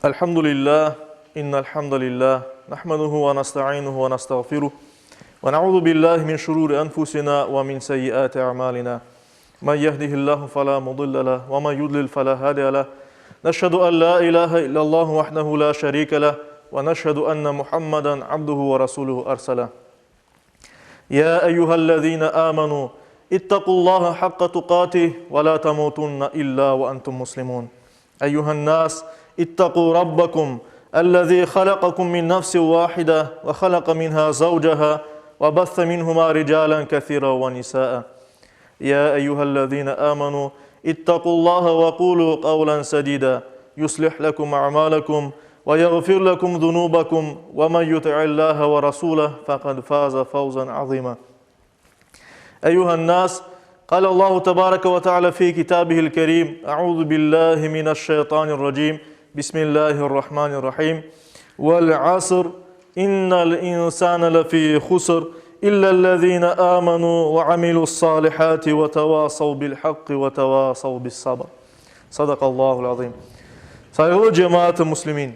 الحمد لله إن الحمد لله نحمده ونستعينه ونستغفره ونعوذ بالله من شرور أنفسنا ومن سيئات أعمالنا من يهده الله فلا مضل له ومن يضلل فلا هادي له نشهد أن لا إله إلا الله وحده لا شريك له ونشهد أن محمدا عبده ورسوله أرسله يا أيها الذين آمنوا اتقوا الله حق تقاته ولا تموتن إلا وأنتم مسلمون أيها الناس اتقوا ربكم الذي خلقكم من نفس واحدة وخلق منها زوجها وبث منهما رجالا كثيرا ونساء يا أيها الذين آمنوا اتقوا الله وقولوا قولا سديدا يصلح لكم أعمالكم ويغفر لكم ذنوبكم ومن يطع الله ورسوله فقد فاز فوزا عظيما أيها الناس قال الله تبارك وتعالى في كتابه الكريم أعوذ بالله من الشيطان الرجيم بسم الله الرحمن الرحيم والعصر إن الإنسان لفي خسر إلا الذين آمنوا وعملوا الصالحات وتواصوا بالحق وتواصوا بالصبر صدق الله العظيم Sayğılı cemaat-ı muslimin,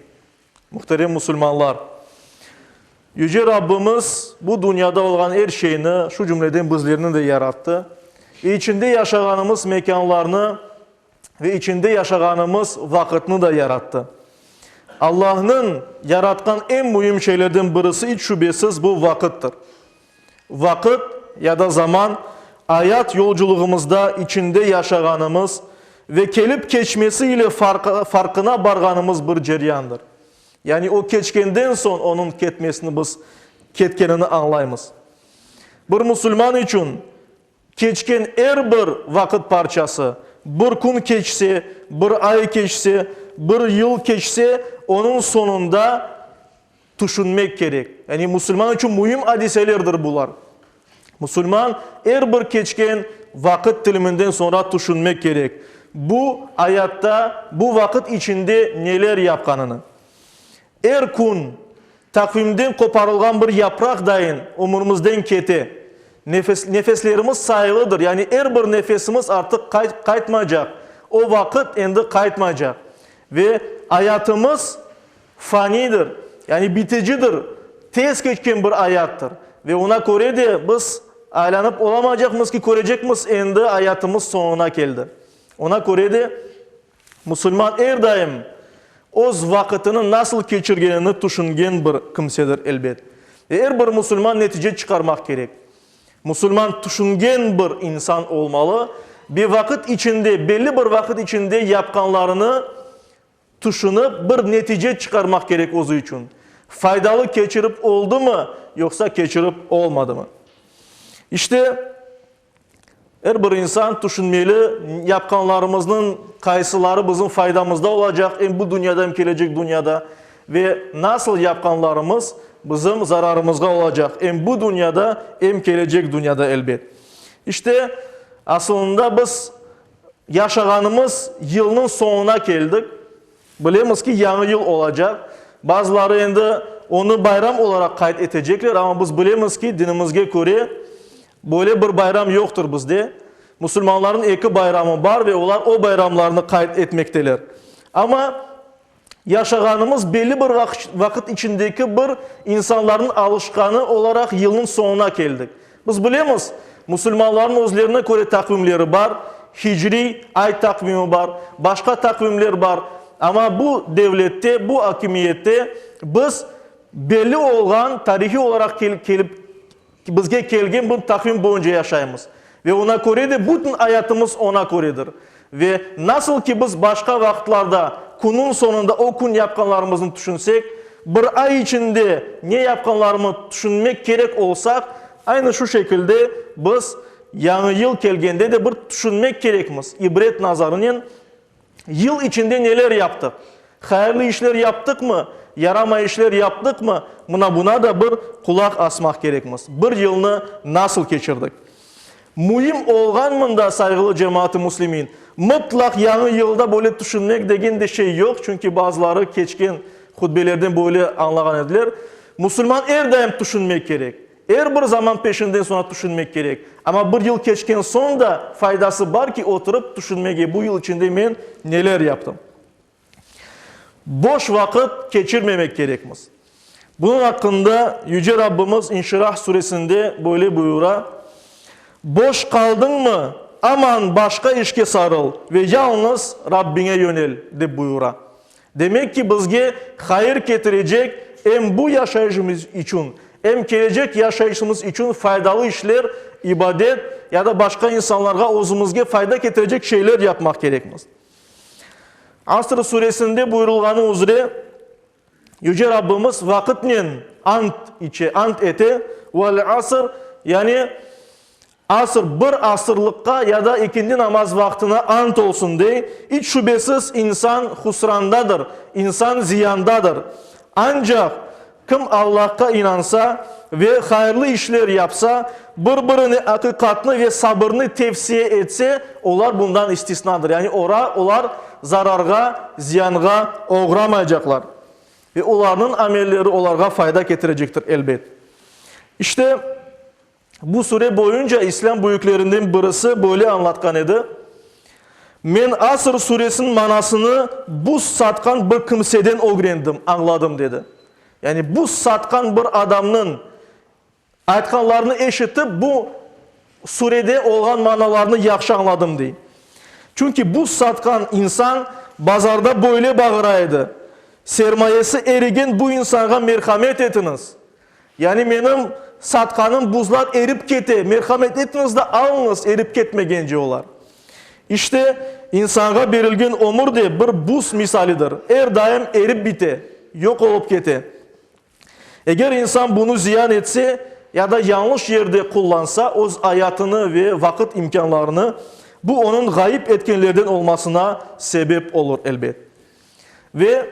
muhterem musulmanlar! Yüce Rabbimiz bu dünyada olğan er şeyni, şu cümleden bizlerni de yarattı ve içinde yaşağanımız mekânlarnı ve içinde yaşağanımız vaqıtnı da yarattı. Allahnıñ yaratqan eñ müim şeylerden birisi iç şübesiz bu vaqıttır. Vaqıt ya da zaman, ayat yolculığımızda içinde yaşağanımız ve kelip keçmesi ile farqına barğanımız bir ceryandır. Yani o keçkenden soñ onıñ ketmesini biz ketkenini añlaymız. Bir musulman içün Keçken er bir vaqıt parçası, bir kün keçse, bir ay keçse, bir yıl keçse, onıñ soñunda tüşünmek kerek. Yani musulman içün müim adiselerdir bular. Musulman er bir keçken vaqıt tiliminden soñra tüşünmek kerek, bu ayatta, bu vaqıt içinde neler yapqanını. Er kün taqvimden qoparılğan bir yapraq dayın ömürimizden kete. Nefes, nefeslerimiz sayılıdır, yani er bir nefesimiz artıq qaytmaycaq, o vaqıt endi qaytmaycaq. Ve ayatımız fanidir, yani biticidir, tez keçken bir ayattır. Ve ona köre de biz aylanıp olamaycaqmız ki, körecekmiz endi ayatımız soñuna keldi. Ona köre de Musulman er daim öz vaqıtını nasıl keçirgenini tüşüngen bir kimsedir, elbet. Ve er bir musulman netice çıqarmaq kerek. Musulman tüşüngen bir insan olmalı ve vaqıt içinde, belli bir vaqıt içinde yapqanlarını tüşünip, bir netice çıqarmaq kerek özü içün. Faydalı keçirip oldumı, yoqsa keçirip olmadımı? İşte, Er bir insan tüşünmeli, yapqanlarımıznıñ qaysıları bizim faydamızda olacaq, em bu dünyada, em kelecek dünyada, ve nasıl yapqanlarımız bizim zararımızğa olacaq, em bu dünyada, em kelecek dünyada, elbet. İşte, asılında biz yaşağanımız yılnıñ soñuna keldik. Bilemiz ki, Yañı yıl olacaq. Bazıları endi onı bayram olaraq qayd etecekler, amma biz bilemiz ki, dinimizge köre, böyle bir bayram yoqtır bizde. Musulmanlarnıñ eki bayramı bar ve olar o bayramlarnı qayd etmekteler. Amma yaşağanımız belli bir vaqıt içindeki bir insanlarnıñ alışqanı olaraq yılnıñ soñuna keldik. Biz bilemiz, musulmanlarnıñ özlerine köre taqvimleri bar, hicriy ay taqvimi bar, başqa taqvimler bar, amma bu devlette, bu akimiyette biz belli olğan, tarihiy olaraq kelip, bizge kelgen bir taqvim boyunca yaşaymız. Ve ona köre de bütün ayatımız ona köredir. Ve nasıl ki biz başqa vaqıtlarda künniñ soñunda o kün yapqanlarımıznı tüşünsek, bir ay içinde ne yapqanlarımı tüşünmek kerek olsaq, aynı şu şekilde biz Yañı yıl kelgende de bir tüşünmek kerekmiz, ibret nazarınen, yıl içinde neler yaptıq, hayırlı işler yaptıqmı, yaramay işler yaptıqmı, mına buna da bir qulaq asmaq kerekmiz, bir yılnı nasıl keçirdik. Müim olğan mında, sayğılı cemaat-ı müslimin, mıtlaq yañı yılda böyle tüşünmek degen de şey yoq, çünki bazıları keçken hutbelerden böyle añlağan ediler. Musulman er daim tüşünmek kerek, er bir zaman peşinden soñra tüşünmek kerek. Amma bir yıl keçken soñ da faydası bar ki, oturıp tüşünmege, bu yıl içinde men neler yaptım. Boş vaqıt keçirmemek kerekmiz. Bunıñ aqqında Yüce Rabbimiz İnşirah suresinde böyle buyura, Boş qaldıñmı, aman başqa işke sarıl ve yalıñız Rabbiñe yönel, dep buyura. Demek ki, bizge hayır ketirecek em bu yaşayışımız içün, em kelecek yaşayışımız içün faydalı işler, ibadet ya da başqa insanlarğa, özümizge fayda ketirecek şeyler yapmaq kerekmiz. Asr suresinde buyurılğanı üzre, Yüce Rabbimiz vaqıtnen ant içe, ant ete, Vel asr, yani asr, bir asırlıqqa ya da ikindi namaz vaqtına ant olsun, dey. İç şübesiz, insan husrandadır, insan ziyandadır. Ancaq, kim Allahqa inansa ve hayırlı işler yapsa, bir-birine aqiqatnı ve sabırnı tevsiye etse, olar bundan istisnadır, yani olar zararğa, ziyanğa oğramaycaqlar ve olarnıñ amelleri olarğa fayda ketirecektir, elbet. İşte, bu sure boyunca İslâm büyüklerinden birisi böyle añlatqan edi, Men Asr suresiniñ manasını buz satqan bir kimseden ögrendim, añladım, dedi. Yani buz satqan bir adamnıñ aytqanlarını eşitip, bu surede olğan manalarnı yahşı añladım, dey. Çünki buz satqan insan bazarda böyle bağıra edi, Sermayesi erigen bu insanğa merhamet etiñiz! Yani menim satqanım buzlar erip kete, merhamet etiñiz de alıñız, erip ketmegence olar. İşte, insanğa berilgen ömür de bir buz misalidir, er daim erip bite, yoq olıp kete. Eger insan bunı ziyan etse ya da yañlış yerde qullansa öz ayatını ve vaqıt imkânlarını, bu onıñ ğayıp etkenlerden olmasına sebep olur, elbet. Ve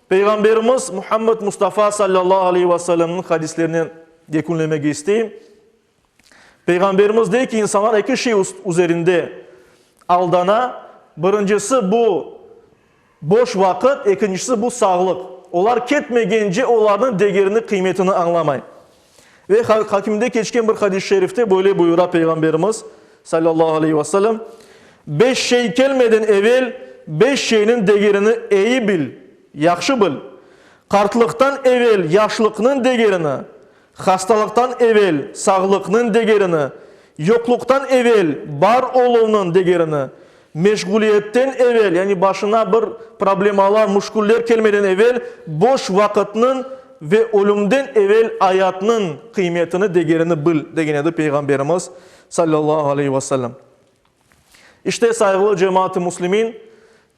Peyğamberimiz Muhammed Mustafa sallallahu aleyhi ve sellemniñ hadislerinen yekünlemege isteyim. Peyğamberimiz dey ki, insanlar eki şey üzerinde aldana, birincisi bu boş vaqıt, ekincisi bu sağlıq. Olar ketmegence olarnıñ degerini, qıymetini añlamay. Ve Hakimde keçken bir hadis-i şerifte böyle buyura Peyğamberimiz, salâllahu aleyhi ve sellem, Beş şey kelmeden evel beş şeyniñ degerini eyi bil, yahşı bil, qartlıqtan evel yaşlıqnıñ degerini, hastalıqtan evel sağlıqnıñ degerini, yoqluqtan evel bar oluvnıñ degerini, meşğuliyetten evel, yani başına bir problemalar, müşküller kelmeden evel boş vaqıtnıñ ve ölümden evel ayatnıñ qıymetini, degerini bil, degen edi Peyğamberimiz, sallallahu aleyhi ve sellem. İşte, sayğılı cemaat-ı müslimin,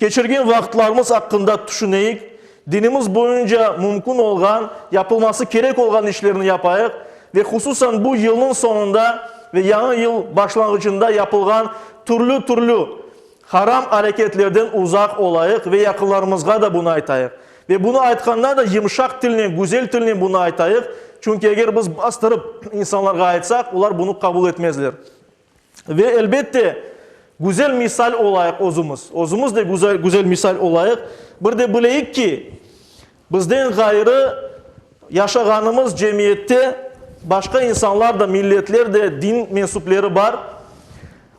keçirgen vaqıtlarımız aqqında tüşüneyik, dinimiz boyunca mümkün olğan, yapılması kerek olğan işlerni yapayıq ve hususan bu yılnıñ soñunda ve yañı yıl başlanğıcında yapılğan türlü-türlü haram areketlerden uzaq olayıq ve yaqınlarımızğa da bunı aytayıq. Ve bunı aytqanda da yımşaq tilnen, güzel tilnen bunı aytayıq, çünki eger biz bastırıp insanlarğa aytsaq, olar bunı qabul etmezler. Ve elbette, güzel misal olayıq özümiz. Özümiz de güzel, güzel misal olayıq. Bir de bileyik ki, bizden ğayrı yaşağanımız cemiyette başqa insanlar da, milletler de, din mensupleri bar.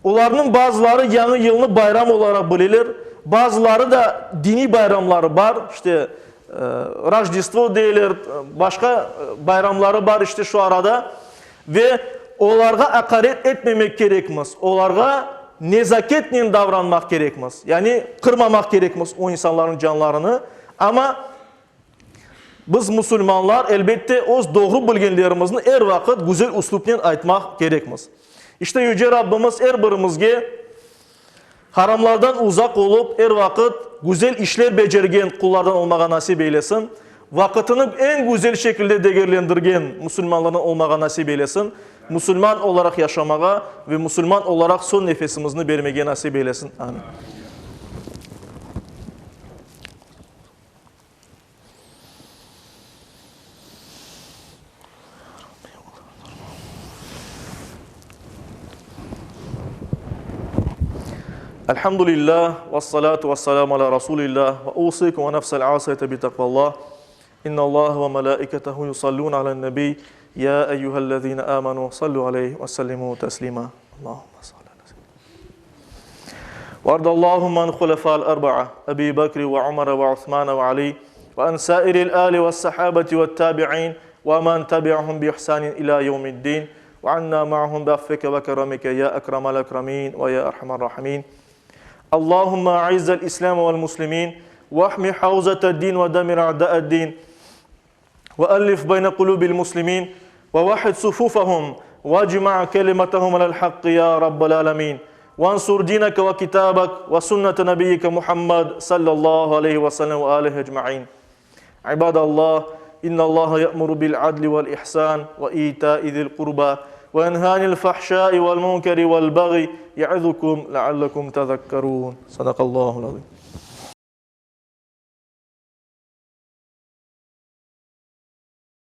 Olarnıñ bazıları Yañı yılnı bayram olaraq bileler, bazıları da diniy bayramları bar, işte, Rojdestvo deyler, başqa bayramları bar işte şu arada. Ve olarğa aqaret etmemek kerekmiz, olarğa nezaketnen davranmaq kerekmiz, yani qırmamaq kerekmiz o insanlarnıñ canlarını. Amma biz, musulmanlar, elbette, öz doğru bilgenlerimizni er vaqıt güzel üslüpnen aytmaq kerekmiz. İşte, Yüce Rabbimiz er birimizge Haramlardan uzaq olıp, er vaqıt güzel işler becergen qullardan olmağa nasip eylesin. Vaqıtını eñ güzel şekilde degerlendirgen musulmanlardan olmağa nasip eylesin. Musulman olaraq yaşamağa ve musulman olaraq soñ nefesimizni bermege nasip eylesin. Amin. Elhamdülillah, vessalatu vesselamu ala Rasulillah, ve usikum ve nefsel asiyete bi takvallah. İnna Allah ve melaiketehu yusallun alen nebi, ya eyyühellezine amenu sallu aleyhi ve sellimu teslima. Allahümme salli ala seyyidina. وارض اللهم عن خلفاء الأربعة أبي بكر وعمر وعثمان وعلي وعن سائر الآل والصحابة والتابعين ومن تبعهم بإحسان إلى يوم الدين وعنا معهم بعفوك وكرمك يا أكرم الأكرمين ويا أرحم الراحمين اللهم أعز الإسلام والمسلمين واحمي حوزة الدين ودمر أعداء الدين وألف بين قلوب المسلمين ووحد صفوفهم واجمع كلمتهم على الحق يا رب العالمين وانصر دينك وكتابك وسنة نبيك محمد صلى الله عليه وسلم وآله أجمعين عباد الله إن الله يأمر بالعدل والإحسان وإيتاء ذي القربى وينهى عن الفحشاء والمنكر والبغي يعظكم لعلكم تذكرون صدق الله العظيم.